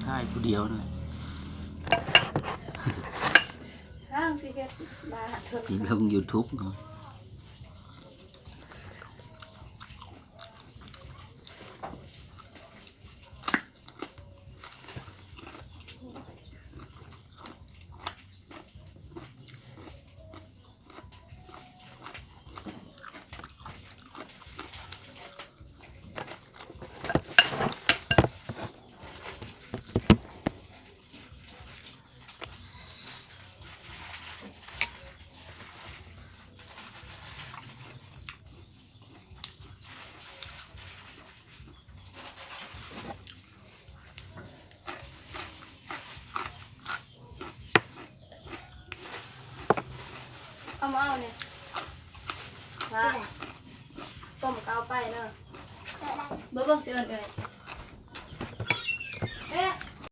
ຖ່າຍຜູ້ດຽວນັ້ນແຫຼະ ຊ່າງຊິເຮັດບາດເຖິງ ລົງ YouTube ເນາະ. ເອົາມາເອົານີ້ ວ່າ ຕົ້ມກໍເອົາໄປເດີ ເບິ່ງ ເບິ່ງຊິເອີ້ນເອື້ອຍ.